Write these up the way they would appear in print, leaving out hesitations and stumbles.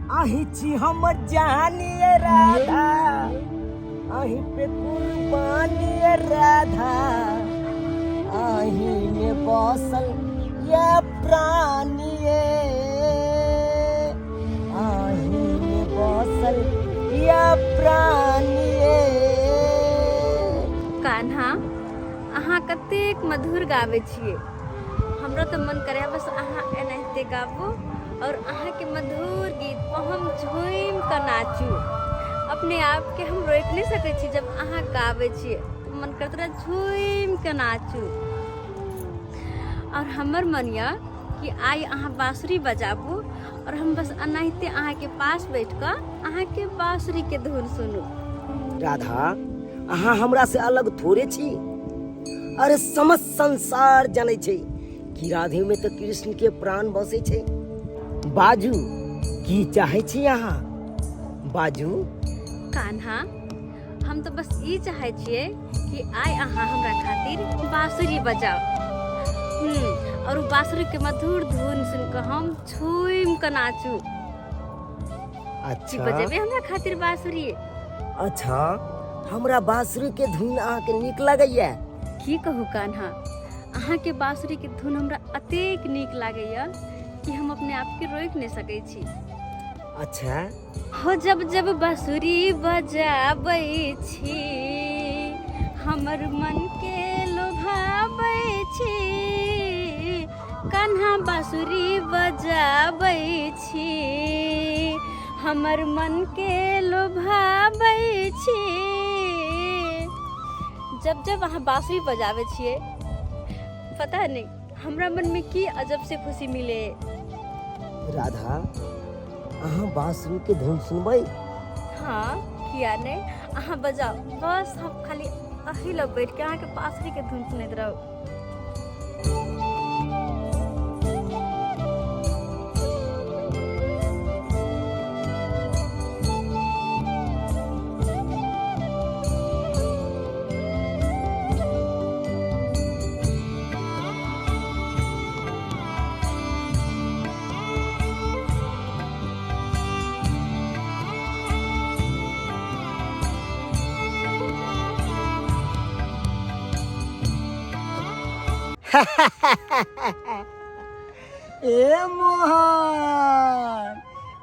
अहीं छी हमर जानिए राधा, अहीं पे कुर्बानिए राधा, अहीं में बसल या प्राणिए, अहीं में बसल या प्राणिए। कान्हा, अहाँ कतेक मधुर गाबै छियै। हमरा तऽ मन करे बस अहाँ एनाहिते गाबू और अहाँके मधुर गीत पर हम झूमि कऽ नाचू। अपने आपके हम रोकि नहि सकै छी। जब अहाँ गाबै छियै तऽ मन करत रहै झूमि कऽ नाचू। और हमर मन यऽ कि आइ अहाँ बाँसुरी बजाबू और हम बस एनाहिते अहाँके पास बैठ कऽ अहाँके बाँसुरीके धुन सुनू। राधा, अहाँ हमरा से अलग थोड़े छी। अरे समस्त संसार जानै छै कि राधे में तऽ कृष्ण के प्राण बसै छै। बाजू, की चाहै छी अहाँ? बाजू। कान्हा, हम तऽ बस ई चाहै छियै कि आइ अहाँ हमरा खातिर बाँसुरी बजाउ और उ बाँसुरी के मधुर धुन सुन कऽ हम झूमि कऽ नाचू। की अच्छा, बजेबै हमरा खातिर बाँसुरी? अच्छा, हमरा बाँसुरी के धुन अहाँके नीक लगैया? की कहू कान्हा, अहाँके बाँसुरी के धुन हमरा अतेक नीक लागैया कि हम अपने आपके रोकि नहि सकै छी। अच्छा। हो जब जब बाँसुरी बजाबै छी, हमर मन के लोभाबै छी। कान्हा, बाँसुरी बजाबै छी, हमर मन के लोभाबै छी। जब जब अहाँ बाँसुरी बजाबै छियै, पता नहि हमरा मन में की अजब से खुशी मिले। राधा, अहाँ बाँसुरी के धुन सुनबै? हाँ, किया नहि, अहाँ बजाउ, बस हम खाली अही लग बैठ के अहाँके बाँसुरी के धुन सुनैत रहू। ए मोहन,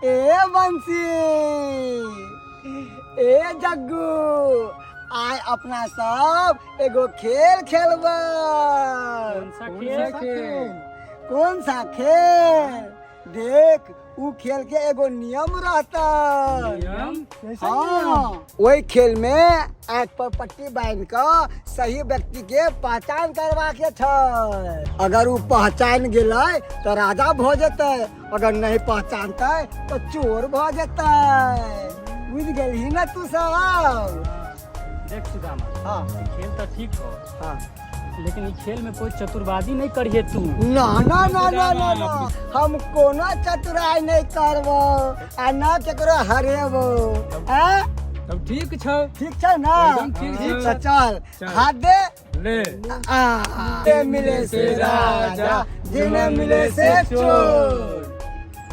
ए बंसी, ए जग्गू, आइ अपना सब एगो खेल खेलबै। कौन सा खेल? कौन सा खेल? देख, उ खेल के एगो नियम रहता। नियम? हाँ, ओहि खेल में आँख पर पट्टी बांधि कऽ सही व्यक्ति के पहचान करबा के छै। अगर उ पहचान गेलै तऽ राजा भऽ जेतै, अगर नहीं पहचानतै तऽ चोर भऽ जेतै। बुझि गेलही ने तू सब? देख सुदामा, हाँ। ई खेल तऽ ठीक हो, हाँ, लेकिन ई खेल में कोई चतुरबाजी नहीं करिए तू। ना ना ना ना ना ना, हम कोनो चतुराई नहीं करबो आ ना केकरो हरेबो। हैं? तब ठीक छौ। ठीक छै ना? एकदम ठीक ठीक छौ। छै, चल। चल। हाथ दे। ले। आ जे मिले से राजा, जिने मिले से चोर।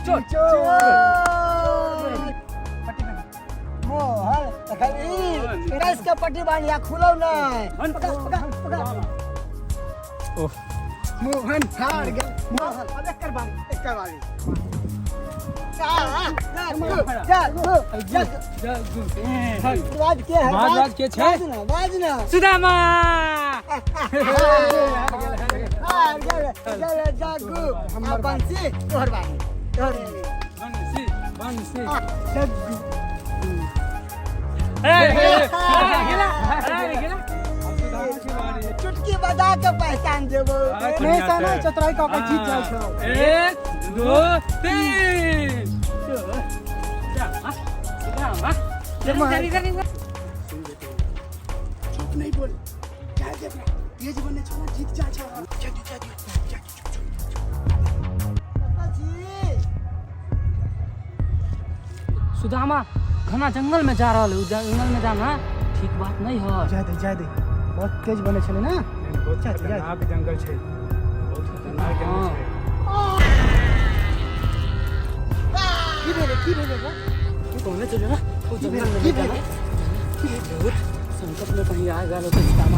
चोर। चोर। मोहन, तखन ई राइस के पट्टी बांधिया खुलौ नै। पकड़ पकड़ पकड़। ओह। मोहन हार गेल। मोहन, अब एकर बारी, एकर बारी। चल चल चल। बाज के है? बाज, बाज के छै? बाज ना, बाज ना। सुदामा। हार गेल। चल जग्गू, आ बंसी तोहर बारी, तोहर बारी। बंसी, बंसी। आ, जग्गू। ए, ए, ए, गेला, ए, गेला। चुटकी बजा के पहचान जेबो। नहीं साना चतुराई कऽ के जीत जाइ छौ। 1 2 3। सुदामा, सुदामा। जल्दी जल्दी जल्दी। चुप नहीं बोल, जा दे अपना तेज बने छौ ना, जीत जा छौ। जा दे, जा दे, जा दे, चुप, चुप, चुप। सुदामा घना जंगल में जा रहल है। उ जंगल में जाना ठीक बात नहीं है। जा दे, जा दे, बहुत तेज बने छलै ना। बहुत जा दे, जा दे। खतरनाक जंगल छै, बहुत खतरनाक जंगल छै। की भेलै, की भेलै रे? कहने चलियो ना ओ जंगल में की नहीं जाना। भेलै? बहुत संकट में कहीं आ गया तो सुदामा।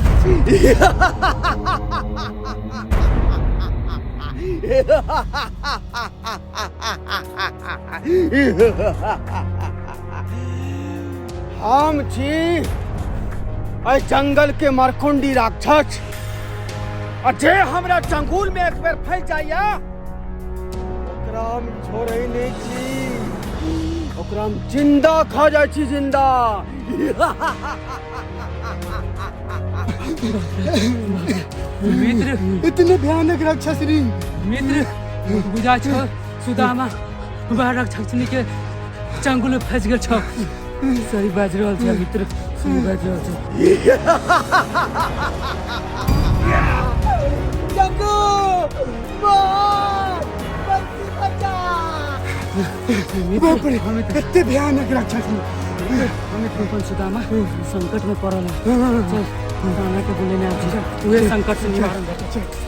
हम छी एहि जंगल के मरकुंडी राक्षस, आ जे हमरा चंगुल में एक बेर फंसि जाइया ओकरा हम छोड़ै नहि छी, ओकरा हम जिंदा खा जाइ छी, जिंदा। मित्र, इतने भयानक राक्षस री। मित्र, बुझा छो सुदामा वएह राक्षसनी के चंगुल में फंसि गेल छौ। सही बाजि रहल छै मित्र, सही बाजि रहल छै। जग्गू, मोहन, बंसी बचा। बाप रे, एते भयानक राक्षस। हम अपन सुदामा संकट में पड़ल है। चल, कान्हा के बुलेने आबै छी, उहे संकट से निवारण भेटत।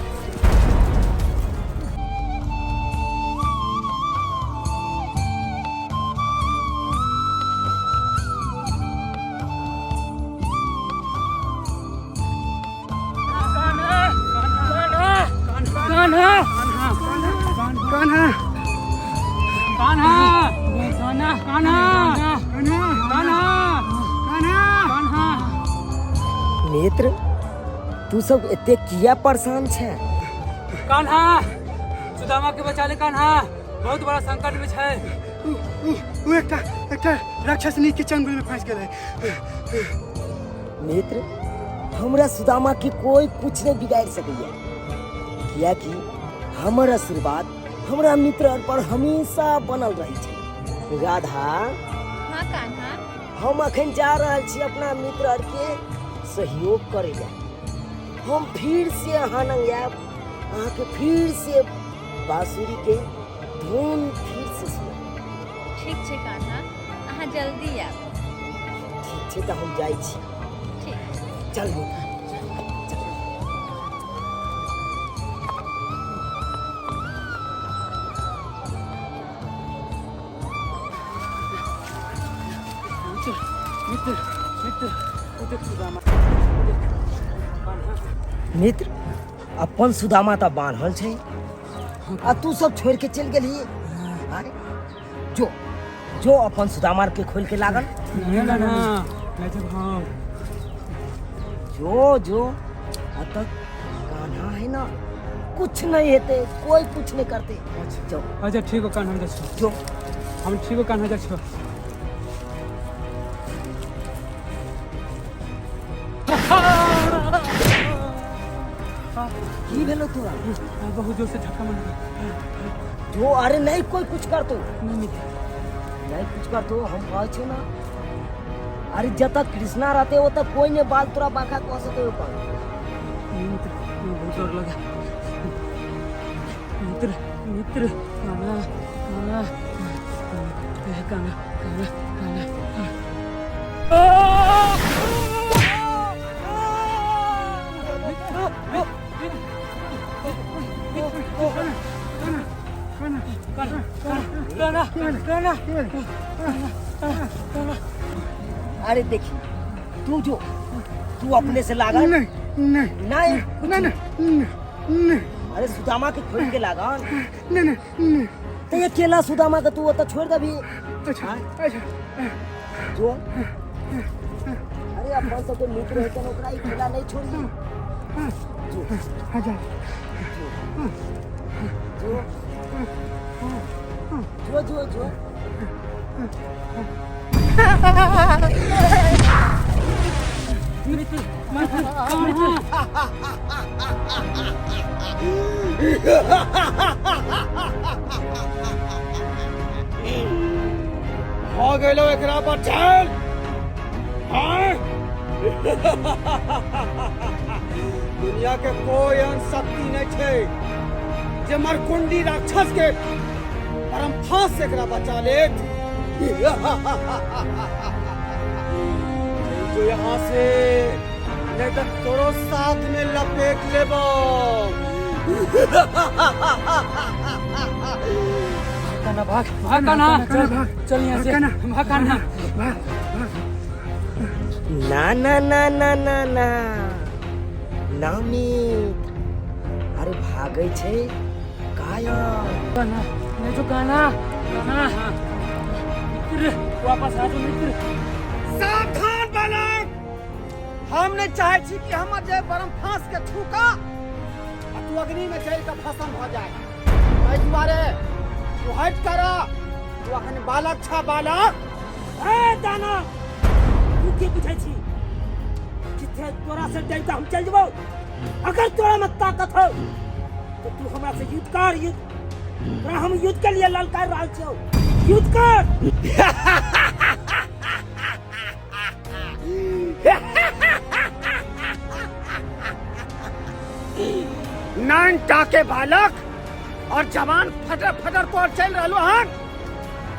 कान्हा, कान्हा, कान्हा, कान्हा, कान्हा, कान्हा, कान्हा, कान्हा, कान्हा। मित्र, तू सब एते किया परेशान छै? कान्हा, सुदामा के बचा ले कान्हा, बहुत बड़ा संकट में छै। उ उ उ एकटा एकटा राक्षसनी के चंगुल में फंस गेलै। मित्र, हमरा सुदामा के कोई कुछ नहीं बिगाड़ सकैया, कियाकि हमर आशीर्वाद हमरा मित्र पर हमेशा बनल रहै छै। राधा। हाँ कान्हा। हम अखन जा रहल छी अपना मित्र आर के सहयोग करे ला। हम फिर से अहाँ लग आयब, अहाँके फिर से बांसुरी के धुन फिर से सुनायब। ठीक छै कान्हा, अहाँ जल्दी आयब। ठीक छै, तऽ हम जाइ छी। ठीक। चल मित्र, चल। मित्र, मित्र, मित्र, ओ देख सुदामा, ओ देख कान्हा। मित्र, अपन सुदामा तऽ बान्हल छै आ तू सब छोड़ के चलि गेलही। आरे जो जो अपन सुदामा के खोल के लागल। नहीं कान्हा, नहीं जब हम जो जो आ तक कान्हा है ना, कुछ नहीं हेते, कोई कुछ नहीं करते। जो। अच्छा ठीक हो कान्हा, हम जाइ छौ। जो। हम ठीक हो कान्हा, जाइ छौ। की भेलो तोरा? बहुत जोर से झटका मारल। जो, अरे नहीं कोई कुछ करतो। नहीं मित्र। नहीं कुछ करतो, हम कहै छियौ ना। अरे जतऽ कृष्णा रहते ओतऽ कोई नहीं बाल तोरा बांका कऽ सकै ओकर। नहीं मित्र, नहीं, बहुत डर लगा मित्र। मित्र, कान्हा, कान्हा, कान्हा, कान्हा, कान्हा। कान्हा, कान्हा, कान्हा। अरे देखी, तू जो तू अपने से लागल। नहीं नहीं। नहीं। नहीं नहीं नहीं। अरे सुदामा के खोल के लागल। नहीं नहीं नहीं। तो ये अकेला सुदामा के तू ओतऽ छोड़ देबी? अच्छा अच्छा। जो, अरे अपन सबके मित्र हेतै ने, ओकरा अकेला नहीं छोड़ी। जो। अच्छा। जो जो जो जो। मित्र, मित्र, कान्हा। हो गेलो एकरा पर चल। हाँ, दुनिया के कोई एहन शक्ति नहीं छै जे मरकुंडी राक्षस के परम फांस से एकरा बचा लेत। जो यहाँ से, नहीं तो तोरो साथ में लपेट लेबो। कान्हा भाग भाग कान्हा चल चल यहाँ से भाग कान्हा ना ना ना ना ना ना ना मित्र, अरे भागै छै कायर। कान्हा नहीं जो कान्हा, कान्हा मित्र वापस आ जाओ मित्र। सावधान बालक, हम नहीं चाहे छी कि हमर जे बरम फांस के छूका आ तू अग्नि में जल के भस्म भ जाए। एहि दुआरे तू हट कर, तू अखन बालक छा बालक। ए दाना, तू की बुझै छी जिथे तोरा से डर के हम चल जबौ? अगर तोरा में ताकत हो तो तू हमरा से युद्ध कर, युद्ध। तोरा हम युद्ध के लिए ललकार रहल छियौ, युद्ध कर। नान टाके बालक और जवान फटर फटर तोर चल रहलो हन,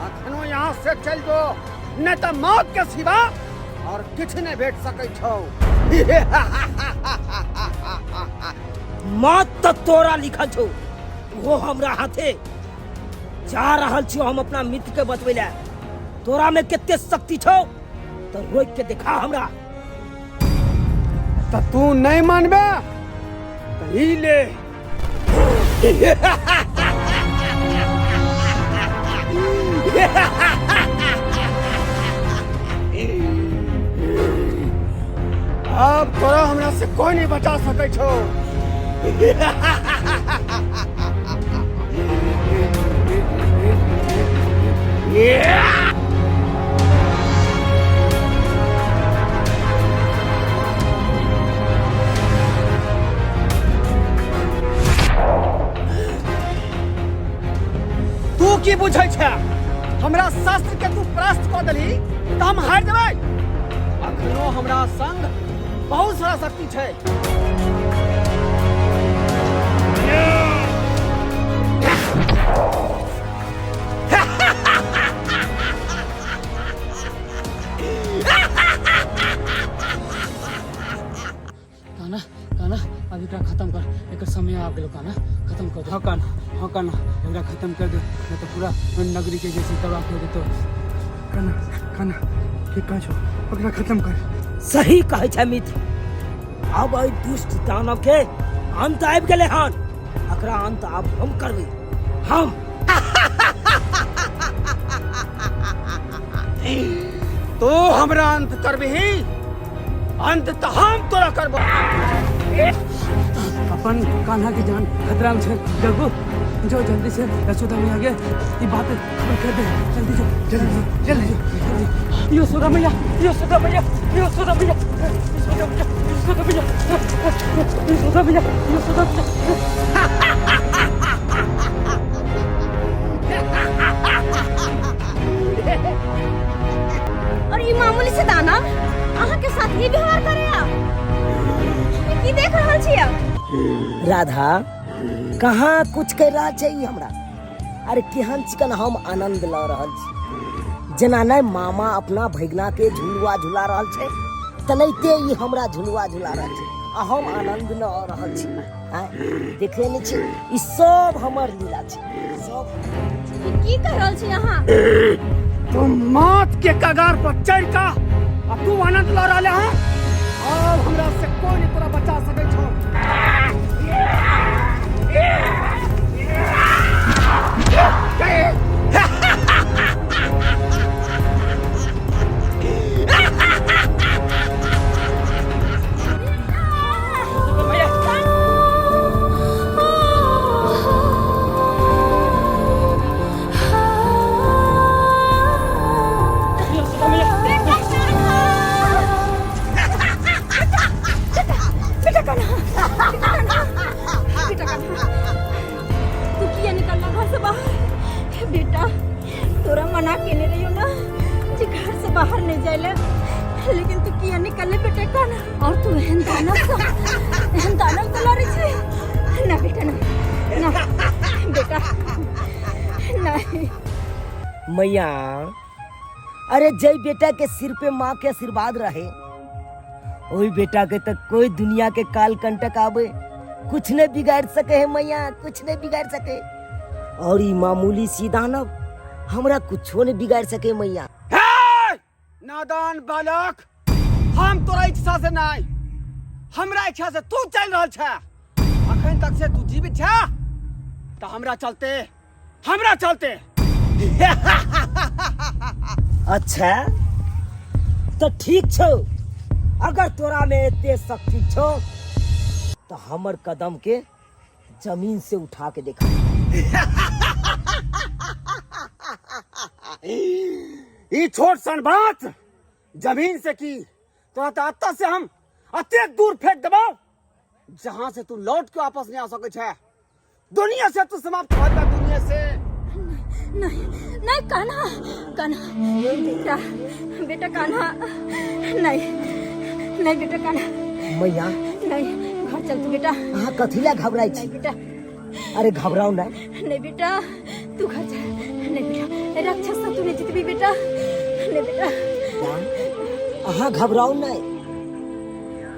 अखनो यहाँ से चल दो नहीं तो मौत के सिवा और किछ नहीं भेट सकै छौ। मौत तो तोरा लिखल छौ, वो हमरा हाथे। जा रहल छियौ हम अपना मित्र के बचबै ले। तोरा में कते शक्ति छौ तो रोक के देखा हमरा। तो तू नहीं मानबे तो ई ले। अब तोरा हमरा से कोई नहीं बचा सकै छौ। तू की बुझै छै हमरा शस्त्र के तू परास्त कऽ देलही तऽ हम हारि जेबै? अखनो हमरा संग बहुत सारा शक्ति छै। कान्हा कान्हा अब एकरा खत्म कर, एकर समय आबि गेलो कान्हा, खत्म कर दे। हाँ कान्हा, हाँ कान्हा, एकरा खत्म कर दे, नहीं तो पूरा नगरी के जैसे तबाह कर देतो। कान्हा कान्हा के कहै छौ, ओकरा खत्म कर। सही कहै छै मित्र, अब एहि दुष्ट दानव के अंत आबि गेलै हन। एकरा अंत आब हम करबै, हम। तू हमरा अंत करबिही? अंत तऽ हम तोरा करबो। अपन कान्हा के जान खतरा में छै। जग्गू जो जल्दी से यशोदा मैया के ई बात खबर कर दे, जल्दी जो, जल्दी जो, जल्दी जो, जल्दी। यशोदा मैया, यशोदा मैया, यशोदा मैया, यशोदा मैया, यशोदा मैया, यशोदा मैया, यशोदा मैया। और ई मामूली से दानव अहाँ के साथ ही व्यवहार करे, की देख रहल छियै? राधा कहाँ कुछ कर रहा छै ई हमरा। अरे केहन चिकन हम आनंद ल रहल छी, जेना नहि मामा अपना भगिना के झुलुआ झुला रहल छै तेनाहिते ई हमरा झुलुआ झुला रहल छै आ हम आनंद ल रहल छी। आँय, देखै नहि छी ई सब हमर लीला छै, सब। ई की कह रहल छी अहाँ? तू मौत के कगार पर चढ़ का आ तू आनंद ल रहल हँ? अब हमरा से कोई नहीं तोरा बचा सकै छौ। बेटा कान्हा, बेटा कान्हा, तू किया निकलना घर से बाहर? बेटा तोरा मना केने रहियो ना जे घर से बाहर नहीं जाइले, लेकिन तू किया निकलले बेटा कान्हा? और तू एहन दानव से, एहन दानव से लड़े छै ना बेटा, ना ना बेटा नहीं। मैया अरे जय बेटा के सिर पे माँ के आशीर्वाद रहे ओही बेटा के तक कोई दुनिया के काल कंटक आवे कुछ नहीं बिगाड़ सके है मैया, कुछ नहीं बिगाड़ सके। और ई मामूली सी दानव हमरा कुछो नहीं बिगाड़ सके मैया। हे नादान बालक, हम तोरा इच्छा से नहीं, हमरा इच्छा से तू चल रहल छे। अखन तक से तू जीवित छे तो हमरा चलते, हमरा चलते। अच्छा तो ठीक छो, अगर तोरा में एते शक्ति छो तो हमर कदम के जमीन से उठा के देखा। ई छोट सन बात जमीन से की तोरा तो अतः से हम अतेक दूर फेंक देबो जहां से तू लौट के वापस नहीं आ सके छे। दुनिया से तू समाप्त हो जा, दुनिया से। नहीं नहीं कान्हा, कान्हा बेटा, बेटा कान्हा, नहीं नहीं बेटा कान्हा। मैया नहीं, घर चल तू बेटा। अहाँ कथी ला घबराई छी? नहीं बेटा। अरे घबराओ ना। नहीं बेटा तू घर चल। नहीं बेटा राक्षस से तू नहीं जीतबी बेटा। नहीं बेटा। अहाँ घबराओ नहीं।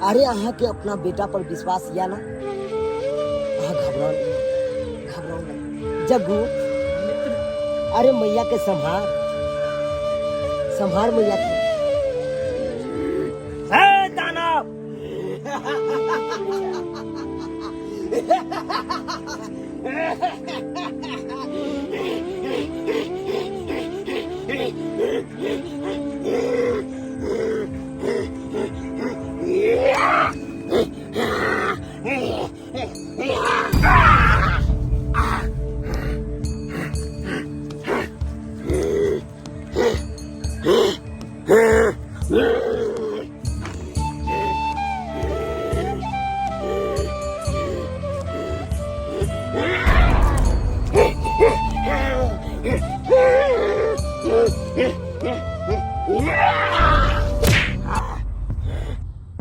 अरे अहाँ के अपना बेटा पर विश्वास या ना? अहाँ घबराओ नहीं, घबराओ नहीं। जग्गू, अरे मैया के संभार, संभार मैया के। हे दानव,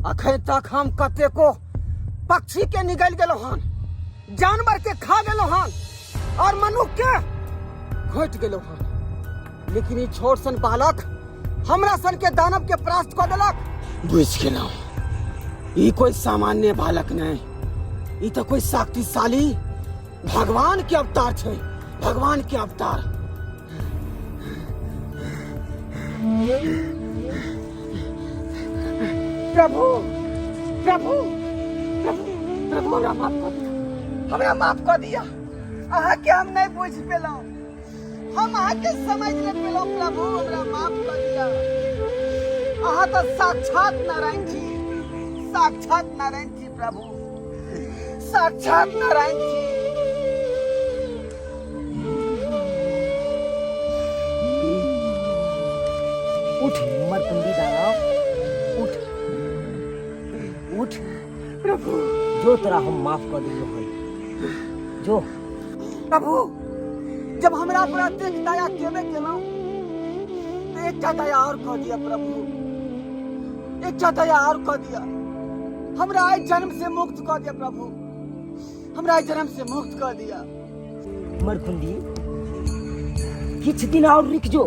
अखन तक हम कतेको पक्षी के निगल गेलो हन, जानवर के खा गेलो हन और मनुष्य के घोट गेलो हन, लेकिन ई छोट सन बालक हमरा सन के दानव के परास्त कऽ देलक। बुझ गेलहुँ, ई कोई सामान्य बालक नहीं, ई तो कोई शक्तिशाली भगवान के अवतार छै, भगवान के अवतार। प्रभु प्रभु प्रभु प्रभु, हमरा माफ कऽ दिया, हमरा माफ कऽ दिया। अहाँ के हम नहीं बुझ पेलहुँ, हम अहाँ के समझ नहीं पेलहुँ। प्रभु हमरा माफ कऽ दिया। अहाँ तो साक्षात नारायण जी, साक्षात नारायण जी प्रभु, साक्षात नारायण जी। उठ मरकुंडी दानव, उठ उठ प्रभु। जो तोरा हम माफ कर दिलो है, जो। प्रभु जब हमरा पर एतेक दया केबे केलहुँ तो एकटा दया और कऽ दिया प्रभु, एकटा दया और कऽ दिया। हमरा एहि जन्म से मुक्त कऽ दिया प्रभु, हमरा एहि जन्म से मुक्त कऽ दिया। मरकुंडी किछ दिन और रुक जो,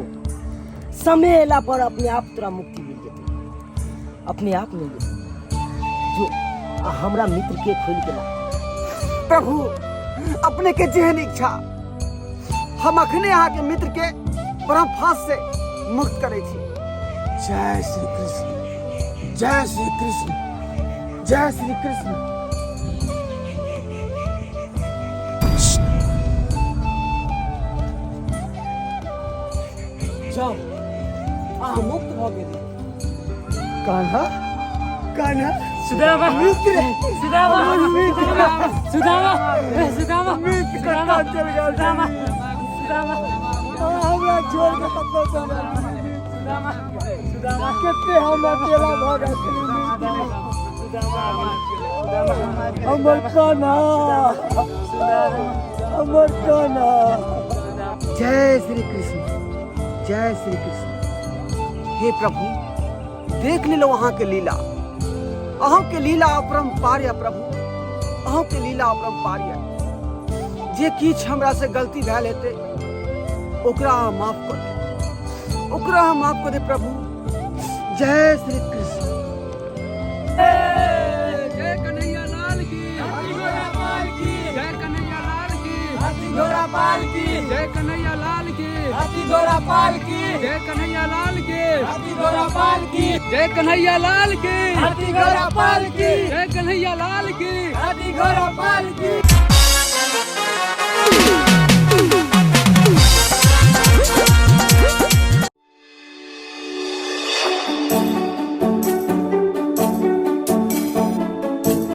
समय एला पर अपने आप तोरा मुक्ति मिल जेतौ, अपने आप मिल जेतौ। जो आ हमरा मित्र के खोल के ला। प्रभु अपने के जेहन इच्छा, हम अखने अहाँ के मित्र के ब्रह्म फांस से मुक्त करै छी। जय श्री कृष्ण, जय श्री कृष्ण, जय श्री कृष्ण। जाओ, अहाँ मुक्त भऽ गेली। कान्हा, कान्हा, सुदामा, मित्र, सुदामा, मित्र, सुदामा, सुदामा, मित्र कतऽ चलि गेल? सुदामा, सुदामा, हमरा छोड़ के कतऽ चलि गेल? सुदामा, सुदामा, कते हम अकेला भऽ गेल। हमर कान्हा, हमर कान्हा। जय श्री कृष्ण, जय श्री कृष्ण। हे प्रभु देख लेलो अहाँ के लीला, अहाँ के लीला अपरंपार है प्रभु, अहाँ के लीला अपरंपार है। जे किछु हमरा से गलती भेल हेतै ओकरा अहाँ माफ कऽ दे, ओकरा अहाँ माफ कऽ दे प्रभु। जय श्री कृष्ण। जय कन्हैया लाल की, घोड़ा पाल की, जय कन्हैया लाल की, घोड़ा पाल की, जय कन्हैया लाल की। हाथी घोड़ा पालकी। जय कन्हैया लाल की। हाथी घोड़ा पालकी। जय कन्हैया लाल की। हाथी घोड़ा पालकी। जय कन्हैया लाल की। हाथी घोड़ा पालकी।